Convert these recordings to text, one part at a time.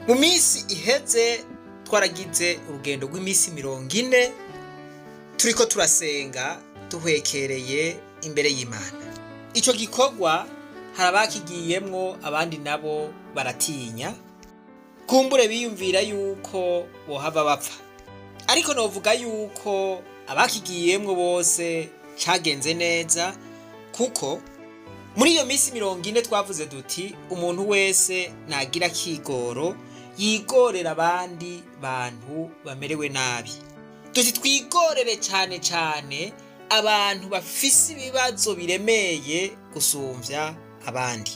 Mu minsi iheze twaragize urugendo rw'iminsi 40 turiko turasenga duhwekereye imbere y'Imana. Ico gikorwa hari abakigiyemwo, abandi nabo baratinya, kumbure biyumvira yuko bohava bapfa, ariko novuga yuko abakigiyemwo bose cagenze neza, kuko muri iyo minsi 40 twavuze duti: "Umuntu wese nagira akigoro yigorera abandi bantu bamerewe nabi." Duti: "Twigorere cane cane abantu bafise ibibazo biremeye gusumvya abandi."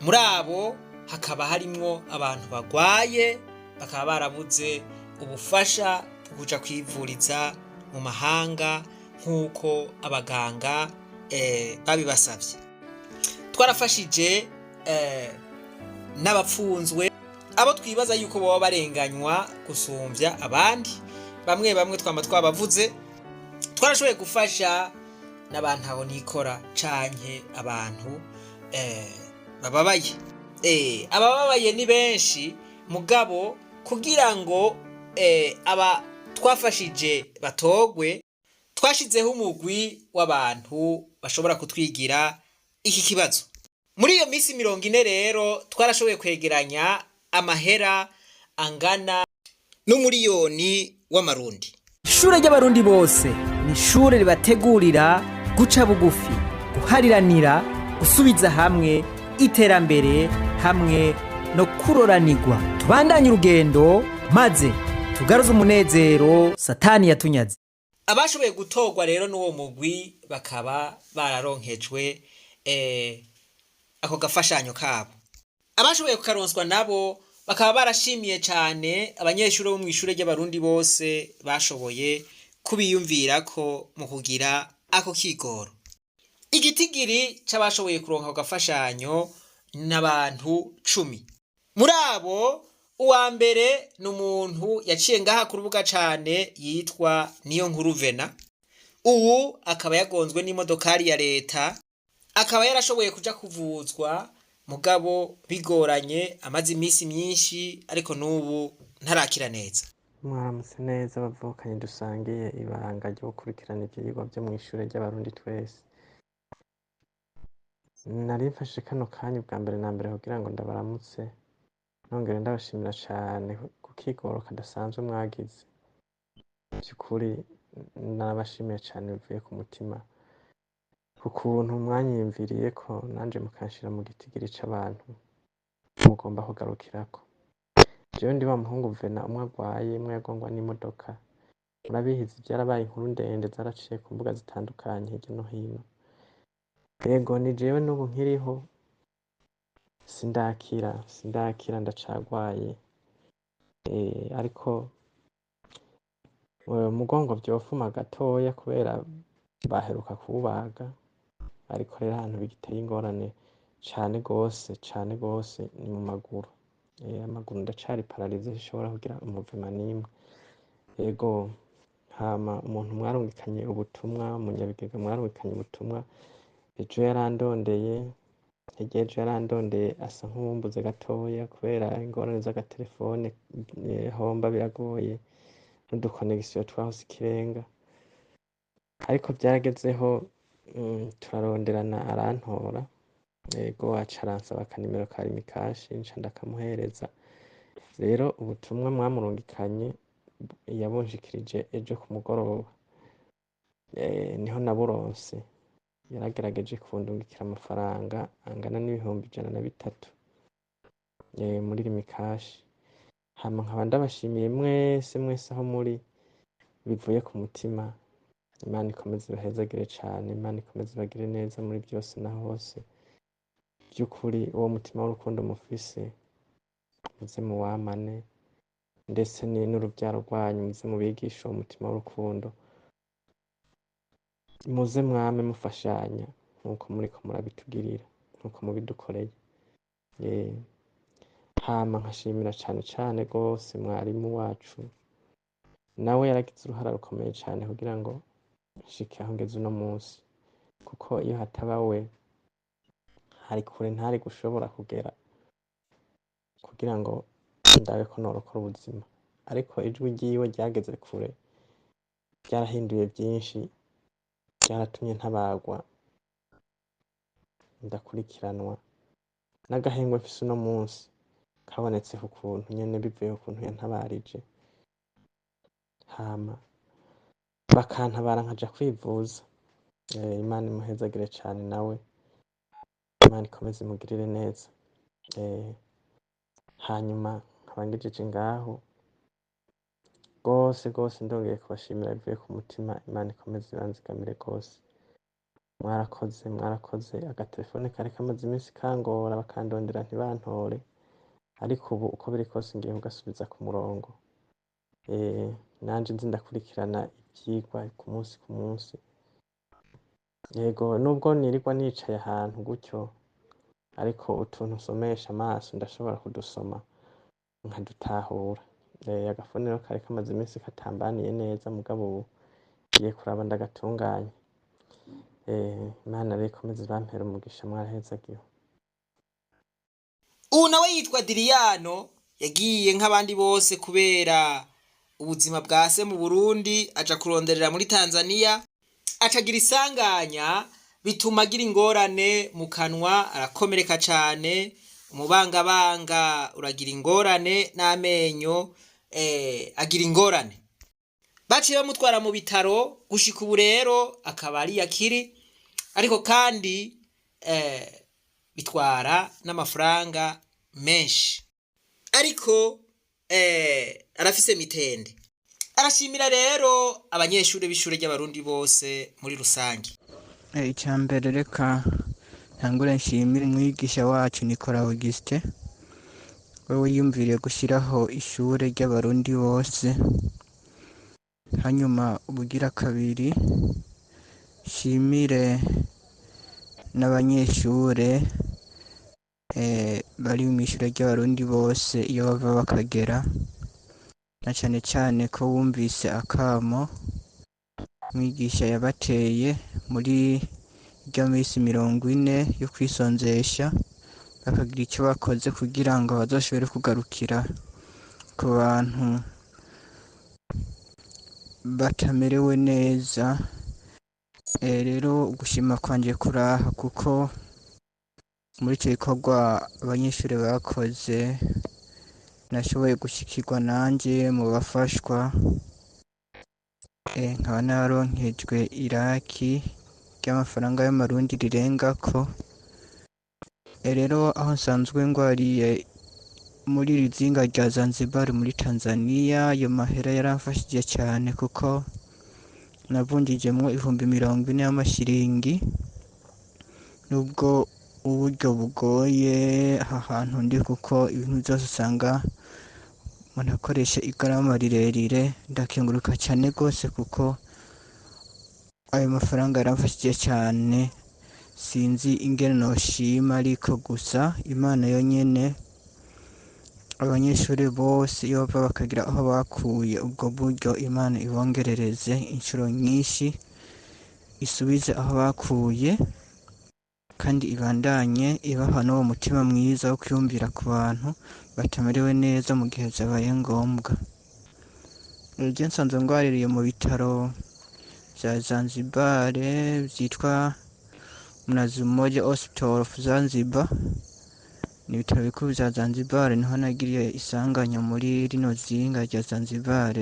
Muri abo hakaba harimwo abantu bagwaye, bakaba barabuze ubufasha bwo kuja kwivuriza mu mahanga nk'uko abaganga babibasavye. Twarafashije n'abapfunzwe, abo twibaza yuko boba barenganywa gusumvya abandi. Bamwe bamwe twama twabavuze. Twarashoboye gufasha n'abantu aho nikora canke abantu bababaye. Abababaye ni benshi, mugabo kugira ngo aba twafashije batogwe, twashizeho umugwi w'abantu bashobora kutwigira iki kibazo. Muri iyo minsi 40 rero twarashoboye kwegeranya amahera angana n'umuriyoni w'amarundi. Ishure ry'Abarundi bose ni ishure ribategurira guca bugufi, guhariranira, gusubiza hamwe, iterambere hamwe no kuroranirwa. Tubandanye urugendo maze tugaruze umunezero Satani yatunyaze. Abashoboye gutorwa rero n'uwo mugwi bakaba bararonkejwe ako gafashanyo kabo. Abashoboye kukaronswa nabo bakaba barashimiye cane abanyeshuri bo mw'ishure ry'Abarundi bose bashoboye kubiyumvirako mu kugira ako kigoro. Igitigiri c'abashoboye kuronka ako gafashanyo n'abantu 10. Muri abo, uwa mbere ni umuntu yaciye ngaha ku rubuga cane yitwa Niyo Nkuru Vena. Ubu akaba yagonzwe n'imodokari ya leta, akaba yarashoboye kuja kuvuzwa mugabo bigoranye, amaze iminsi myinshi, ariko n'ubu ntarakira neza. Mwaramutse neza bavukanye dusangiye ibanga ryo gukurikirana ivyigwa vyo mw'ishure ry'Abarundi twese. Nari mfashe kano kanya ubwa mbere na mbere kugira ngo ndabaramutse, nongera ndabashimira cane ku kigoro kadasanzwe mwagize. Vy'ukuri nabashimiye cane bivuye ku mutima, ku kuntu mwanyiyumviriyeko nanje mukanshira mu gitigiri c'abantu mugomba kugarukirako. Jewe ndi wa muhungu Vena, umwe agwaye, umwe yagongwa n'imodoka. Murabizi, vyarabaye inkuru ndende zaraciye ku mbuga zitandukanye hirya no hino. Ego, ni jewe, n'ubu nkiriho, sindakira, sindakira, ndacagwaye. Ariko umugongo vyofuma gatoya kubera baheruka kuwubaga, ariko rero ahantu bigiteye ingorane cane gose, cane gose, ni mu maguru. Amaguru ndacari paralysé, sinshobora kugira mouvement n'imwe. Ego, hama umuntu mwarungikanye ubutumwa, umunyabigega mwarungikanye ubutumwa, ejo yarandondeye, hirya y'ejo yarandondeye, asa nk'uwumbuze gatoya kubera ingorane z'agatelefone, homba biragoye n'uduconnexion twaho si ikirenga. Ariko vyaragezeho turaronderana, arantora. Ego, aca aransaba akanimero ka Lumicash, nca ndakamuhereza. Rero ubutumwa mwamurungikanye yabunshikirije ejo ku mugoroba, niho naburonse. Yaragerageje kundungikira amafaranga angana n'103,000 muri Lumicash. Hama nkaba ndabashimiye mwese mwese aho muri bivuye ku mutima. Imana ikomeze ibahezagire cane, Imana ikomeze ibagire neza muri byose na hose. By'ukuri uwo mutima w'urukundo mufise muze muwamane, ndetse n'uruvyaro rwanyu muze mubigishe uwo mutima w'urukundo, muze mwame mufashanya nkuko muriko murabitugirira, nkuko mubidukoreye. Hama nkashimira cane cane gose mwarimu wacu, nawe yaragize uruhara rukomeye cane kugira ngo nshike aho ngeze uno munsi, kuko iyo hataba we hari kure ntari gushobora kugera kugira ngo Ndabe ko norokora ubuzima, ariko ijwi ryiwe ryageze kure, ryarahinduye byinshi, ryaratumye ntabagwa, ndakurikiranwa n'agahengwe mfise uno munsi kabonetse ku kuntu nyene bivuye ku kuntu yantabarije, hama bakantabara nkaja kwivuza. Imana imuhezagire cane nawe, Imana ikomeze imugirire neza. Hanyuma nkaba ngejeje ngaho rwose rwose, ndongeye kubashimira bivuye ku mutima. Imana ikomeze ibanzigamire rwose. Mwarakoze, mwarakoze. Agatelefone kari kamaze iminsi kangora, bakandondera ntibantore, ariko ubu uko biri kose ngiye kugasubiza ku murongo. Nanje nzi ndakurikirana ivyigwa ku munsi ku munsi. Yego, nubwo nirirwa nicaye ahantu gutyo, ariko utuntu nsomesha amaso ndashobora kudusoma nkadutahura. Agafone rero kari kamaze iminsi katambaniye neza, mugabo ubu ngiye kuraba ndagatunganye. Imana rero ikomeze ibampere umugisha, mwarahezagiwe. Ubu nawe yitwa Diriyano, yagiye nk'abandi bose kubera ubuzima bwa se mu Burundi, aja kuronderera muri Tanzania, acagira isanganya bituma agira ingorane mu kanwa, arakomereka cane, umubangabanga uragira ingorane n'amenyo agira ingorane. Baciye bamutwara mu bitaro, gushika ubu rero akaba ari yakiri, ariko kandi bitwara n'amafaranga menshi, ariko arafise mitende. Arashimira rero abanyeshuri b'ishure ry'Abarundi bose muri rusange. Icya mbere, reka ntangure nshimire umwigisha wacu Nicolas Augustin, we wiyumviriye gushyiraho ishure ry'Abarundi bose. Hanyuma ubugira kabiri, nshimire n'abanyeshure bari mu ishure ry'Abarundi bose iyo bava bakagera, na cane cane ko wumvise akamo mwigisha yabateye muri irya minsi 40 yo kwisonzesha, bakagira icyo bakoze kugira ngo bazoshobore kugarukira ku bantu batamerewe neza. Rero gushima kwanje kuraha, kuko muri ico gikorwa abanyeshure bakoze nashoboye gushikirwa nanje mu bafashwa, nkaba nararonkejwe iraki ry'amafaranga y'amarundi rirengako. Rero aho nsanzwe ngwariye muri iri zinga rya Zanzibar muri Tanzania, ayo mahera yaramfashije cyane kuko navunjijemwo 40,000 y'amashiringi, nubwo uburyo bugoye aha hantu ndi, kuko ibintu byose usanga umuntu akoresha igarama rirerire. Ndakenguruka cyane rwose kuko ayo mafaranga yaramfashije cyane. Sinzi ingene noshima, ariko gusa Imana yonyene, abanyeshuri bose iyo bava bakagira aho bakuye ubwo buryo, Imana ibongerereze inshuro nyinshi, isubize aho bakuye, kandi ibandanye ibaha n'uwo mutima mwiza wo kwiyumvira ku bantu batamerewe neza mu gihe vyabaye ngombwa. Je nsanzwe ngwaririye mu bitaro vya Zanzibar vyitwa Mnazi Mmoja Hospital of Zanzibar, ni ibitaro bikuru vya Zanzibar. Niho nagiriye isanganya muri rino zinga rya Zanzibar,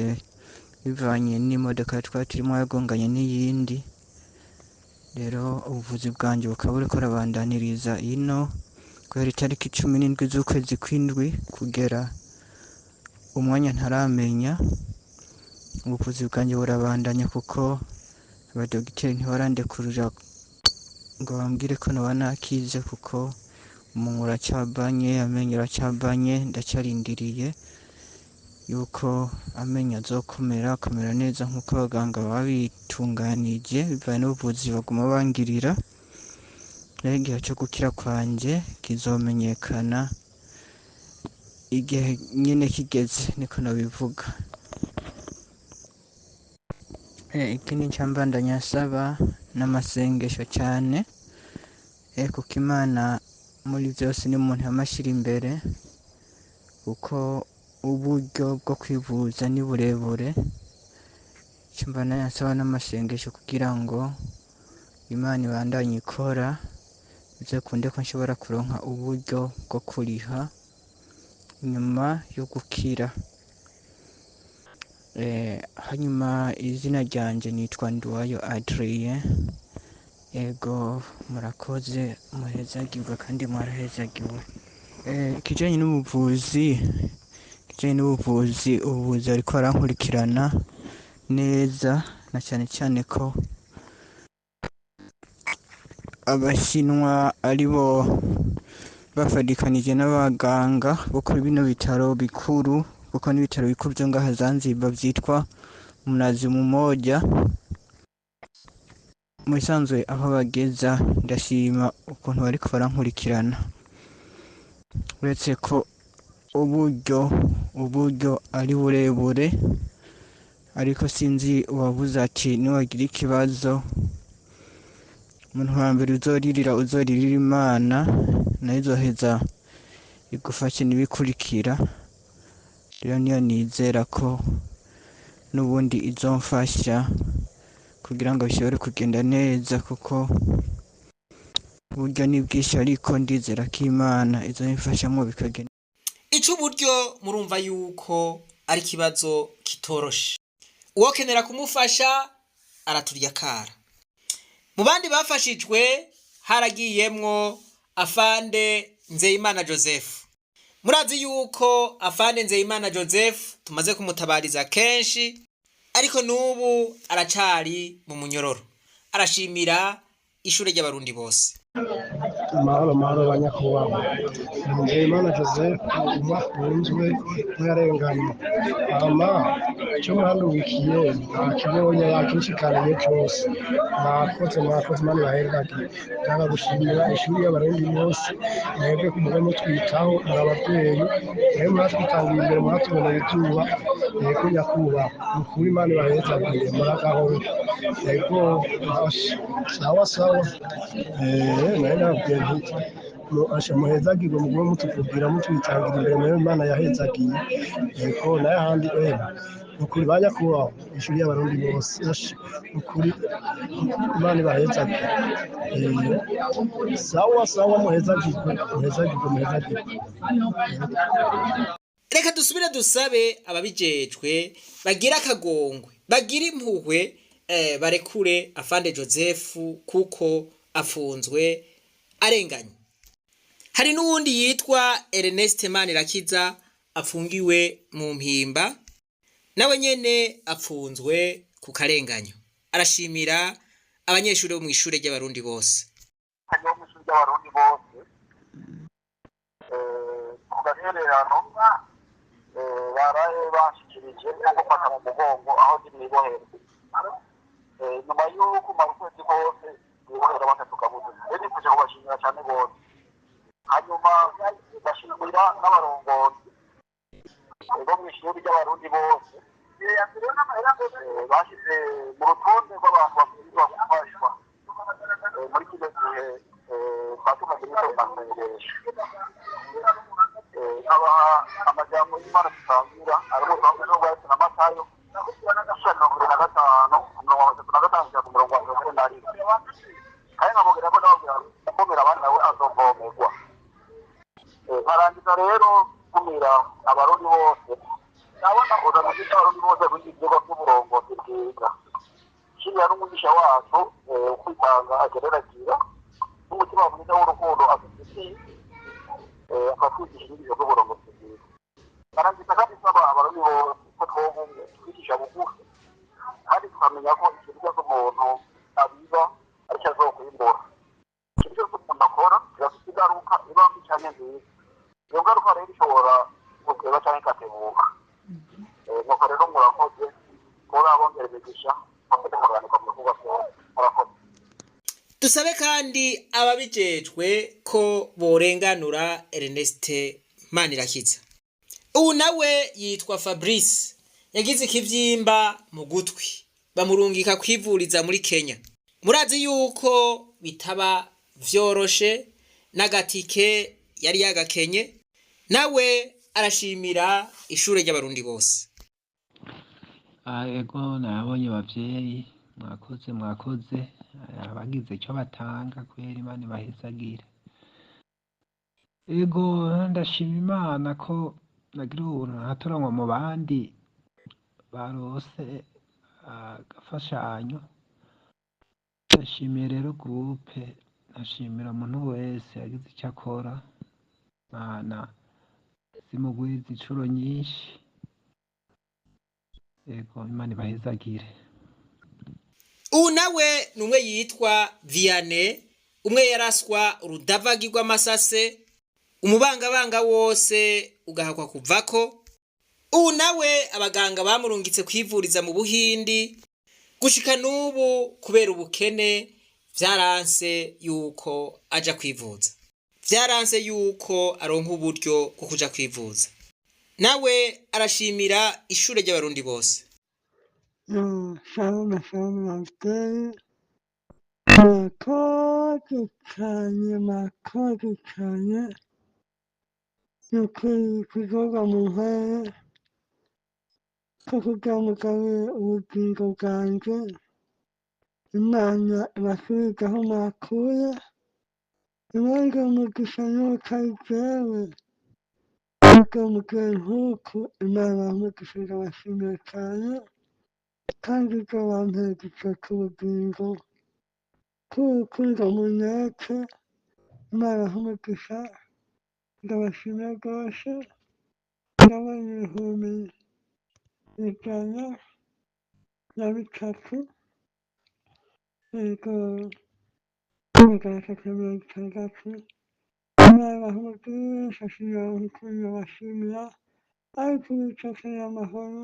bivanye n'imodoka twari turimwo yagonganye n'iyindi. Rero ubuvuzi bwanje bukaba buriko burabandaniriza ino guhera itariki 17 z'ukwezi kw'indwi kugera umwanya ntaramenya. Ubuvuzi bwanje burabandanya kuko abadogiteri ntibarandekurira ngo bambwire ko noba nakize, kuko umunwa uracabanye, amenyo aracabanye. Ndacarindiriye yuko amenyo azokomera akamera neza nk'uko abaganga babitunganije, bivanye n'ubuvuzi baguma bangirira. Rero igihe co gukira kwanje kizomenyekana igihe nyene kigeze, niko nobivuga. Ikindi ncambandanya nsaba n'amasengesho cane, kuko Imana muri vyose ni umuntu yama ashira imbere, kuko Uburyo bwo kwivuza ni burebure. Ico mbandanya nsaba n'amasengesho kugira ngo Imana ibandanye ikora, bizokunde ko nshobora kuronka uburyo bwo kuriha inyuma yo gukira. Hanyuma izina ryanje nitwa Nduwayo Adrien. Ego, murakoze, muhezagirwe kandi mwarahezagiwe. Ikijanye n'ubuvuzi, ubuvuzi bariko barankurikirana neza, na cane cane ko abashinwa aribo bafadikanije n'abaganga bo kuri bino bitaro bikuru, kuko n'ibitaro bikuru vyo ngaha Zanzibar vyitwa Mnazi Mmoja. Mu bisanzwe aho bageza ndashima ukuntu bariko barankurikirana, uretse ko uburyo ari burebure, ariko sinzi uwavuze ati niwagira ikibazo umuntu wa mbere uzoririra uzoririra Imana, nayo izoheza igufashe n'ibikurikira. Rero niyo nizera ko n'ubundi izomfasha kugira ngo bishobore kugenda neza, kuko uburyo ni bwinshi, ariko ndizera ko Imana izobimfashamwo bikagenda. Ico uburyo murumva yuko ari ikibazo kitoroshe, uwokenera kumufasha araturya kara. Mu bandi bafashijwe haragiyemwo Afande Nzeyimana Joseph. Murazi yuko Afande Nzeyimana Joseph tumaze kumutabariza kenshi, ariko n'ubu aracari mu munyororo. Arashimira ishure ry'Abarundi bose. Amahoro, amahoro banyakubahwa. Nzeyimana Joseph ubafunzwe n'arenganywa, hama icyo mwandubikiye ntakibonye, yakinshikaniye cose. Mwakoze, mwakoze, Imana ibahezagire. Ndanga gushimira ishuri y'Abarundi bose, mwebwe muba mutwitaho, muri abavyeyi, mwebwe mwatwitangiye imbere, mwatuboneye izuba. Yego nyakubahwa, ni ukuri Imana ibahezagire, muragahora. Yego, sawa sawa. Nari nababwiye nti asha muhezagirwe, mugume mutuvugira, mutwitangira imbere, mwebwe Imana yahezagiye. Yego, nayo ahandi ni ukuri ba nyakubahwa, ishuri y'Abarundi bose, asha ni ukuri Imana ibahezagire. Sawa sawa, muhezagirwe, muhezagirwe, muhezagirwe. Reka dusubire dusabe ababijejwe bagire akagongwe, bagire impuhwe, barekure Afande Joseph kuko afunzwe arenganye. Hari n'uwundi yitwa Ernest Manirakiza afungiwe mu Mpimba, nawe nyene apfunzwe ku karenganyo. Arashimira abanyeshuri bo mw'ishure ry'Abarundi bose. Bo mw'ishuri ry'Abarundi bose ku gahererano baraye banshikirije ko gufata mu mugongo aho ndi mw'ibohero, nyuma y'uko mara ukwezi kose mw'ibohero batatukabuze. Rero nifuje kubashimira cane gose, hanyuma bashimira n'abarongozi bo mw'ishuri ry'Abarundi bose bashize mu rutonde rw'abantu babwirizwa gufashwa muri kino gihe twari tumaze iminsi mu masengesho. Nkabaha amajambo y'Imana dusangira ari mu rutonde rwa Yesu na Matayo ibice 75, umurongo wa 35 kugera ku murongo wa 41. Kandi nkababwira ko ndababwira gukomera abandi nawe azovomerwa. Nkarangiza rero ntumira Abarundi bose, ndabona uramutse Abarundi bose kugira ibyigwa by'uburongozi bwiza. Shimira n'umwigisha wacu ukwitanga agereragira n'umutima mwiza w'urukundo afite isi, akatwigisha inyigisho z'uburongozi bwiza. Nkarangiza kandi nsaba Abarundi bose ko twoba umwe, twicisha bugufi, kandi tukamenya ko ikintu cyose umuntu abiba aricyo azokwimbura. Ikintu cyose umuntu akora kirafite ingaruka, iba mbi canke nziza. Iyo ngaruka rero ishobora guteba canke ikatebuka. Nuko rero murakoze, kuba bongera imigisha, murakoze, muranika mu bikorwa byose, murakoze. Dusabe kandi ababijejwe ko borenganura Ernest Manirakiza. Ubu nawe yitwa Fabrice, yagize ikivyimba mu gutwi, bamurungika kwivuriza muri Kenya. Murazi yuko bitaba vyoroshe, n'agatike yari yagakenye. Nawe Arashimira ishure ry'Abarundi bose. Ego, nabonye bavyeyi, mwakoze mwakoze, abagize icyo batanga kubera Imana ibahezagire. Ego, ndashima Imana ko nagira ubuntu nkatoranywa mu bandi barose agafashanyo. Ndashimiye rero groupe, ndashimira umuntu wese yagize icyo akora. Mana zimugwiza incuro nyinshi. Ego, Imana ibahezagire. Ubu nawe ni umwe yitwa Vianney, umwe yaraswa urudavagi rw'amasase, umubangabanga wose ugahakwa kuvako. Ubu nawe abaganga bamurungitse kwivuriza mu Buhindi, gushika n'ubu kubera ubukene vyaranse yuko aja kwivuza, vyaranse yuko aronka uburyo bwo kuja kwivuza. Nawe arashimira ishure ry'Abarundi bose. Shalom, shalom babyeyi, murakoze cyane, murakoze cyane, ni ukuri kuvuga mu mpere ko kugira mugabe ubugingo bwanjye, Imana ibasubize aho mwakuye, ibongere umugisha n'utari jewe, ubwo mugihe nk'uku Imana ibaha umugisha, ndabashimiye cyane, kandi ibyo bampereje ku bugingo k'urukundo munyeretse, Imana ibahe umugisha, ndabashimiye rwose, ndabona 103,000, yego, 360, Imana ibahe umugisha, sinoronka ukuntu ndabashimira, ariko Uwiteka y'amahoro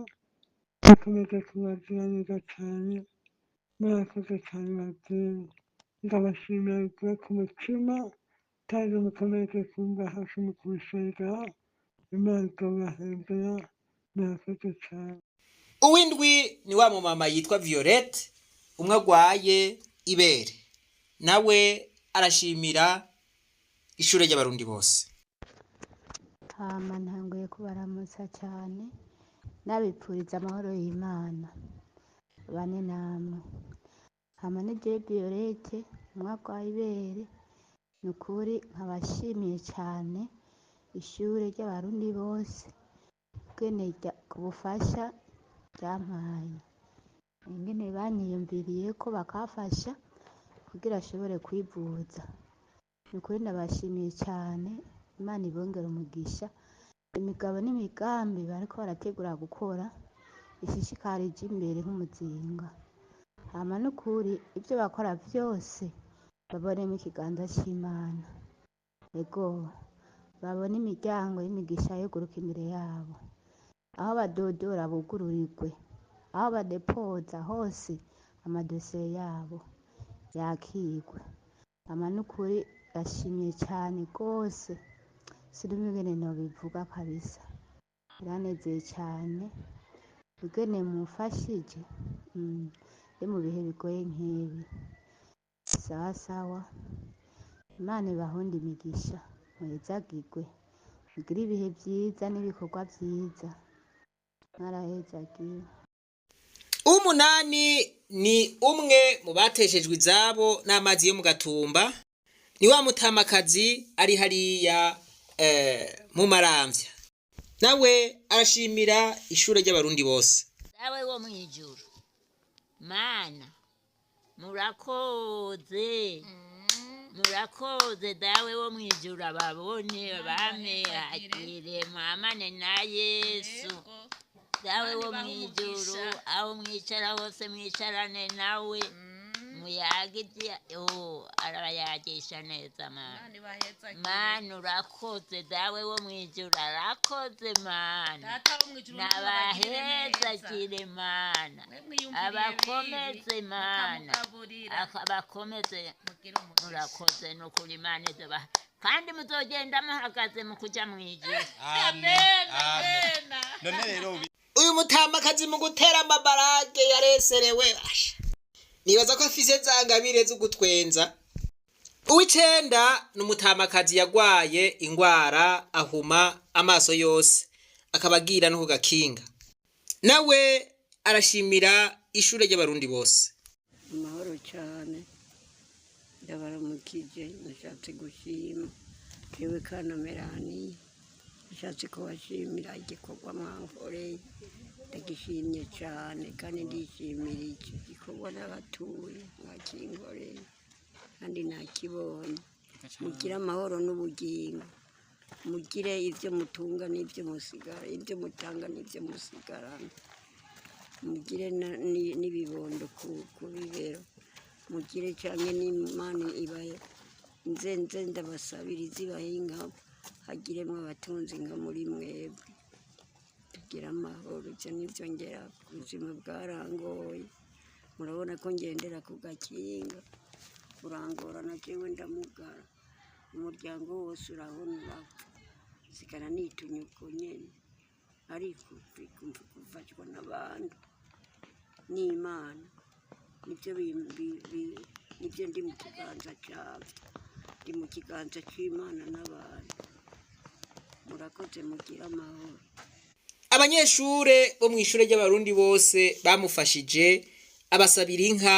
akomeze kubagira neza cyane, murakoze cyane babyeyi, ndabashimira bivuye ku mutima, kandi mukomeze kumba hafi mu kunsengera, Imana izobahembera, murakoze cyane. Uwindwi ni wa mumama yitwa Violette, umwe agwaye ibere, nawe arashimira ishure ry'Abarundi bose. Hama ntanguye kubaramutsa cyane, nabipfuriza amahoro y'Imana bane namwe. Hama ni jewe Violette, umwe agwaye ibere, ni ukuri nkabashimiye cyane ishure ry'Abarundi bose ingene ku bufasha ryampaye, ingene banyiyumviriyeko bakamfasha kugira ashobore kwivuza. Ni ukuri ndabashimiye cyane, Imana ibongere umugisha, imigabo n'imigambi bariko barategura gukora ishishikare ije imbere nk'umuzinga. Hama n'ukuri ibyo bakora byose babonemo ikiganza c'Imana. Ego, babone imiryango y'imigisha yuguruka imbere yabo, aho badodora bugururirwe, aho badepoza hose amadosiye yabo yakirwe. Hama n'ukuri ndashimye cyane rwose, sinumva ingene nobivuga kabisa, biranezeye cyane ingene mumfashije ndi mu bihe bigoye nk'ibi. Sawa sawa, Imana ibahunde imigisha, muhezagirwe, mugire ibihe vyiza n'ibikorwa vyiza, mwarahezagiwe. Umunani ni umwe mu bateshejwe izabo n'amazi yo mu Gatumba, ni wa mutamakazi ari hariya mu Maramvya, nawe arashimira ishure ry'Abarundi bose. Dawe wo mwijuru, Mana murakoze, murakoze dawe wo mwijuru, ababone bame agire mwamane na Yesu. Dawe wo mwijuru, aho mwicara hose mwicarane nawe, muyaga ibya arabayagisha neza. Mana, Mana urakoze, dawe wo mwijuru arakoze. Mana nabahezagire, Mana abakomeze, Mana abakomeze, murakoze nukuri. Imana izobaha kandi muzogenda muhagaze mu kuja mwijuru. Amen. Amen. None rero Uyu mutamakazi mu gutera amabarage yareserewe. Asha, nibaza ko afise za ngabire zo gutwenza. Uw'icenda ni umutamakazi yagwaye ingwara ahuma amaso yose, akaba agira no ku gakinga. Nawe arashimira ishure ry'Abarundi bose. Amahoro cyane, ndabaramukije. Nashatse gushima jewe kana Melanie, nashatse kubashimira igikorwa mwankoreye, ndagishimye cyane kandi ndishimira icyo gikorwa n'abatuye mwakinkoreye kandi nakibonye. Mugire amahoro n'ubugingo, mugire ibyo mutunga n'ibyo musigara, ibyo mutanga n'ibyo musigarana, mugire n'ibibondo ku bibero, mugire cyane n'Imana ibahe nze nze ndabasabira izibahe inka, hagiremo abatunzi nka muri mwebwe, tugire amahoro. Ibyo nibyo ngera ku buzima bwarangoye, murabona ko ngendera ku gakinga, burangora na jewe ndamugara, umuryango wose urabona urapfa, nsigara nitumye uko nyene, ariko gufashwa n'abantu n'Imana nibyo nibyo ndi mu kiganza cyabyo, ndi mu kiganza cy'Imana n'abantu. Murakoze, mugire amahoro. Abanyeshure bo mw'ishure ry'Abarundi bose bamufashije, abasabira inka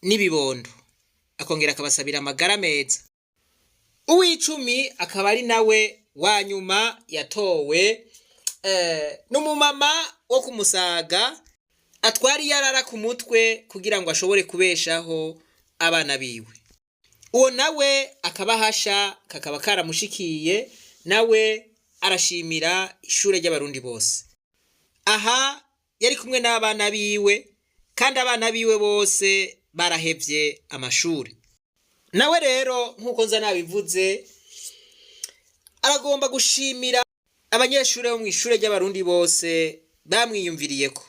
n'ibibondo, akongera akabasabira amagara meza. Uw'icumi akaba ari nawe wa nyuma yatowe, n'umumama wo kumusaga atwara iyarara ku mutwe kugira ngo ashobore kubeshaho abana biwe. Uwo nawe akabahasha kakaba karamushikiye, nawe arashimira ishure ry'Abarundi bose. Aha yari kumwe n'abana biwe, kandi abana biwe bose barahevye amashure. Nawe rero nk'uko nza nabivuze, aragomba gushimira abanyeshure bo mw'ishure ry'Abarundi bose bamwiyumviriyeko.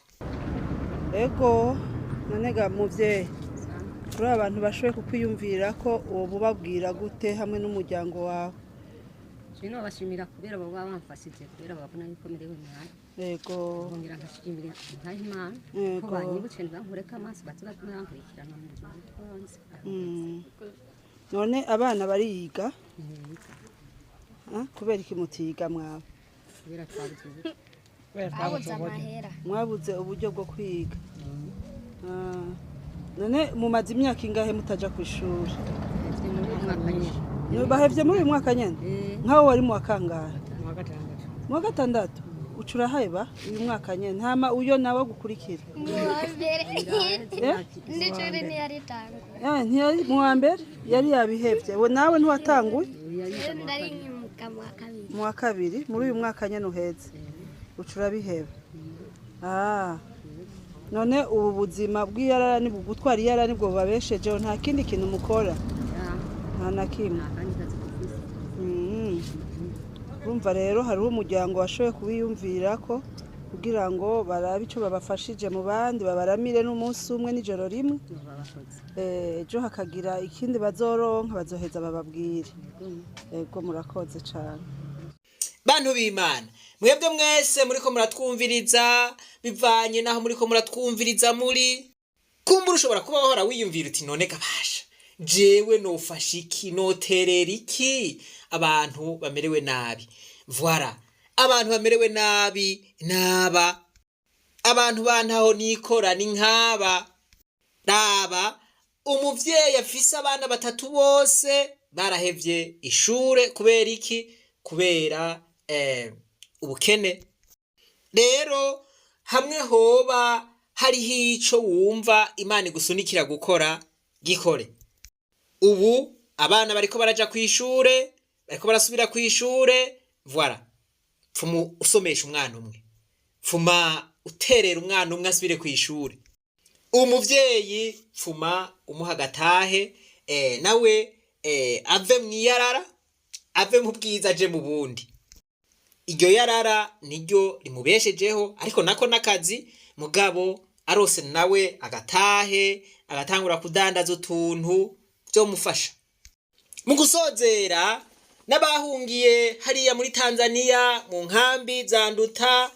Ego, none ga muvyeyi, kuri abantu bashoboye kukwiyumvira ko uwo bubabwira gute hamwe n'umuryango wawe? Je nobashimira kubera baba bamfashije, kubera babona yuko merewe nabi. Nkongera nkashimira nkaha Imana ko banyibutse ntibankureko amaso, baze bankurikirana mu buzima bwanjye. None abana bariga? Kubera iki mutiga mwawe? Kubera twabuze uburyo. Twabuze amahera. Mwabuze uburyo bwo kwiga. None mumaze imyaka ingahe mutaja kw'ishuri? Bahevye muri uyu mwaka nyene? Nkaho wari mu wa kangahe? Mu wa gatandatu. Uca uraheba uyu mwaka nyene, hama uyo nawe agukurikira? Mu wa mbere. N'ishuri ntiyaritanguye. Ntiyari mu wa mbere, yari yabihevye. We nawe ntiwatanguye? Nari nkimuka mu wa kabiri. Mu wa kabiri, muri uyu mwaka nyene uheze. Uca urabiheba. None ubu buzima bw'iyarara ni gutwara iyarara nibwo bubabeshejeho, nta kindi kintu mukora? Nta na kimwe. Urumva rero hariho umuryango washoboye kubiyumvira ko kugira ngo barabe ico babafashije mu bandi, babaramire n'umunsi umwe n'ijoro rimwe. Ejo hakagira ikindi bazoronka, bazoheza bababwire. Ego, murakoze cane. Bantu b'Imana, mwebwe mwese muriko muratwumviriza, bivanye naho muriko muratwumviriza muri kumbura, ushobora kuba wahora wiyumvira uti none gabasha jewe nofasha iki, noterera iki abantu bamerewe nabi? Voilà, abantu bamerewe nabi naba abantu bantaho nikora ni nk'aba. Raba umuvyeyi afise abana batatu bose barahevye ishure, kubera iki? Kubera ubukene. Rero hamwe hoba hariho ico wumva Imana igusunikira gukora, gikore. Ubu abana bariko baraja kw'ishure, bariko barasubira kw'ishure. Voilà, pfuma usomesha umwana umwe, pfuma uterera umwana umwe asubire kw'ishure. Umuvyeyi pfuma umuha agatahe, nawe ave mw'iyarara, ave mu bwiza aje mu bundi. Iryo yarara niryo rimubeshejeho, ariko nako n'akazi, mugabo arose nawe agatahe agatangura kudandaza utuntu vyomufasha. Mu gusozera, n'abahungiye hariya muri Tanzania mu nkambi za Nduta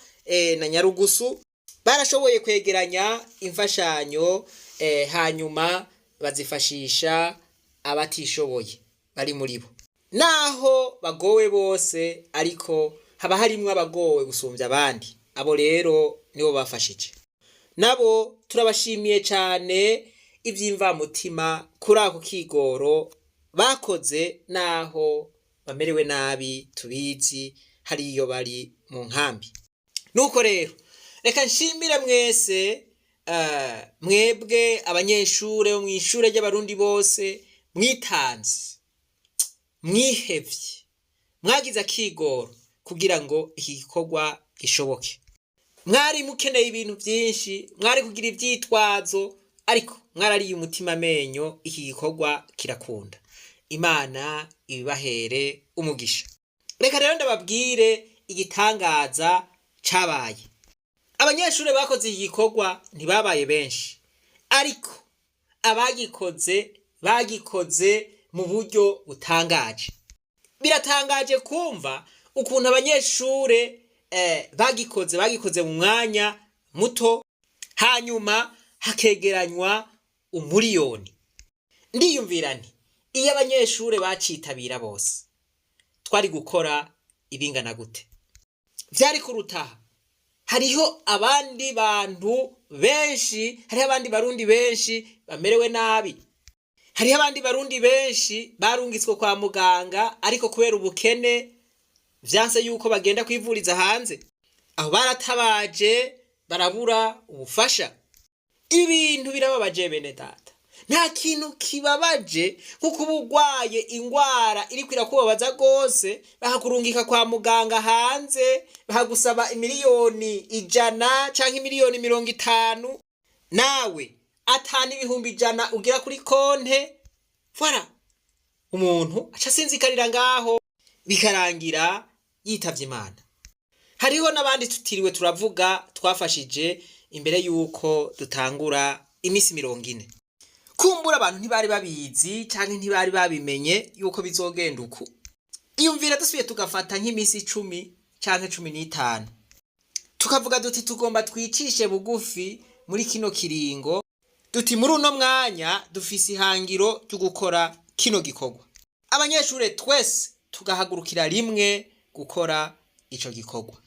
na Nyarugusu barashoboye kwegeranya imfashanyo, hanyuma bazifashisha abatishoboye. bari muri bo. Naho bagowe bose, ariko haba harimwo abagowe gusumbya abandi. Abo rero nibo bafashije. Nabo turabashimiye cyane iby'imvamutima kuri ako kigoro bakoze, naho bamerewe nabi tubizi hariyo bari mu nkambi. Nuko rero reka nshimire mwese, mwebwe abanyeshure bo mw'ishure ry'Abarundi bose mwitanze, mwihevye, mwagize akigoro kugira ngo iki gikorwa gishoboke. Mwari mukeneye ibintu byinshi, mwari kugira ivyitwazo, ariko mwarariye umutima amenyo, iki gikorwa kirakunda. Imana ibibahere umugisha. Reka rero ndababwire igitangaza cabaye. Abanyeshure bakoze iki gikorwa ntibabaye benshi, ariko abagikoze bagikoze mu buryo butangaje. Biratangaje kumva ukuntu abanyeshure bagikoze mu mwanya muto, hanyuma hakegeranywa 1 miliyoni. Ndiyumvira nti iyo abanyeshure bacitabira bose twari gukora ibingana gute? Vyari kurutaha. Hariho abandi bantu benshi, hariho abandi Barundi benshi bamerewe nabi, hariho abandi Barundi benshi barungitswe kwa muganga, ariko kubera ubukene vyanse yuko bagenda kwivuriza hanze. Aho baratabaje barabura ubufasha. Ibintu birababaje bene data. Nta kintu kibabaje nko kuba urwaye ingwara iriko irakubabaza rwose, bakakurungika kwa muganga hanze, bakagusaba 100 miliyoni canke 50 miliyoni, nawe atana 100,000 ugira kuri konte. Voilà, umuntu aca asinzikarira ngaho, bikarangira yitavye Imana. Hariho n'abandi tutiriwe turavuga twafashije imbere y'uko dutangura iminsi 40. Kumbura abantu ntibari babizi canke ntibari babimenye yuko bizogenda uku. Iyumvira dusubiye tugafata nk'iminsi 10 canke 15, tukavuga duti tugomba twicishe bugufi muri kino kiringo, duti muri uno mwanya dufise ihangiro ryo gukora kino gikorwa, abanyeshure twese tugahagurukira rimwe gukora ico gikorwa.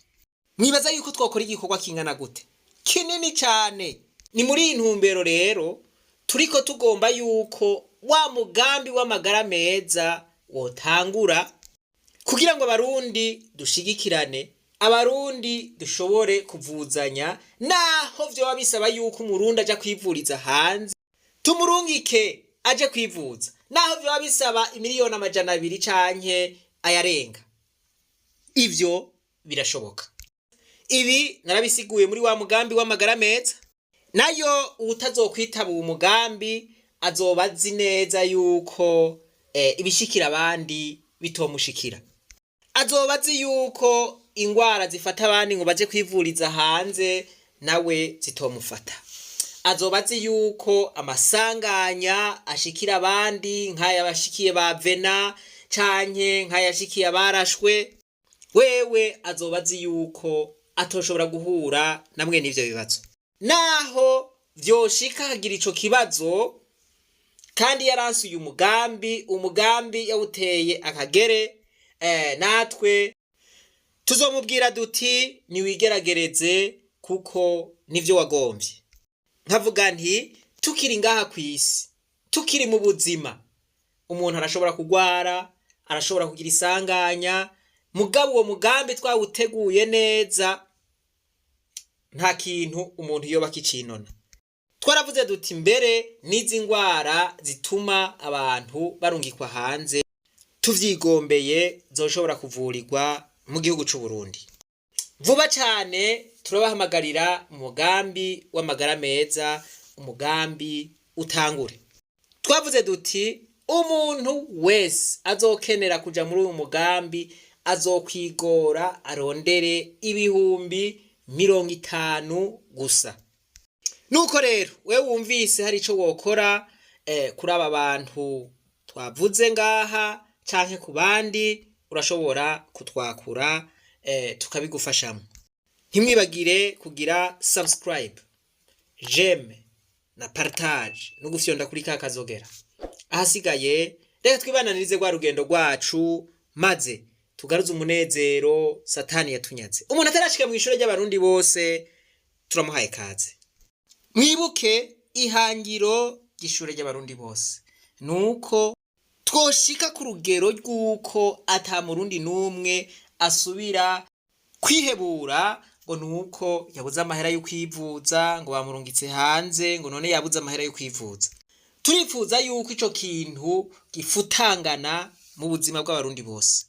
Mwibaza yuko twokora igikorwa kingana gute? Kinini cane. Ni muri iyi ntumbero rero turiko tugomba yuko wa mugambi w'amagara meza wotangura, kugira ngo Abarundi dushigikirane, Abarundi dushobore kuvuzanya. Naho vyoba bisaba yuko Umurundi aja kwivuriza hanze, tumurungike aje kwivuza, naho vyoba bisaba 200 miliyoni canke ayarenga. Ivyo birashoboka. Ibi narabisiguye muri wa mugambi w'amagara meza. Nayo uwutazokwitaba uwo mugambi azoba azi neza yuko ibishikira abandi bitomushikira. Azoba azi yuko ingwara zifata abandi ngo baje kwivuriza hanze nawe zitomufata. Azoba azi yuko amasanganya ashikira abandi, nk'ayabashikiye ba Vena canke nk'ayashikiye abarashwe, wewe azoba azi yuko atoshobora guhura namwe n'ivyo bibazo. Naho vyoshika hagira ico kibazo, kandi yaransuye umugambi, umugambi yawuteye akagere, natwe tuzomubwira duti niwigeragereze kuko nivyo wagombye. Nkavuga nti tukiri ngaha kw'isi, tukiri mu buzima, umuntu arashobora kugwara, arashobora kugira isanganya, mugabo uwo mugambi twawuteguye neza, nta kintu umuntu yoba akicinona. Twaravuze duti mbere n'izi ngwara zituma abantu barungikwa hanze, tuvyigombeye zoshobora kuvurirwa mu gihugu c'u Burundi. Vuba cane turabahamagarira umugambi w'amagara meza, umugambi utangure. Twavuze duti umuntu wese azokenera kuja muri uyu mugambi azokwigora arondere 50,000 gusa. Nuko rero wewe wumvise hari ico wokora kuri aba bantu twavuze ngaha canke ku bandi, urashobora kutwakura tukabigufashamo. Ntimwibagire kugira subscribe, j'aime na partage no gufyonda kuri ka kazogera. Ahasigaye reka. Reka twibananirize rwa rugendo rwacu, maze tugaruze umunezero Satani yatunyaze. Umuntu atarashika mu ishure ry'Abarundi bose turamuhaye kaze. Mwibuke ihangiro ry'ishure ry'Abarundi bose nuko twoshika ku rugero rw'uko ata murundi n'umwe asubira kwihebura ngo nuko yabuze amahera yo kwivuza, ngo bamurungitse hanze, ngo none yabuze amahera yo kwivuza. Turifuza yuko ico kintu gifutangana mu buzima bw'Abarundi bose.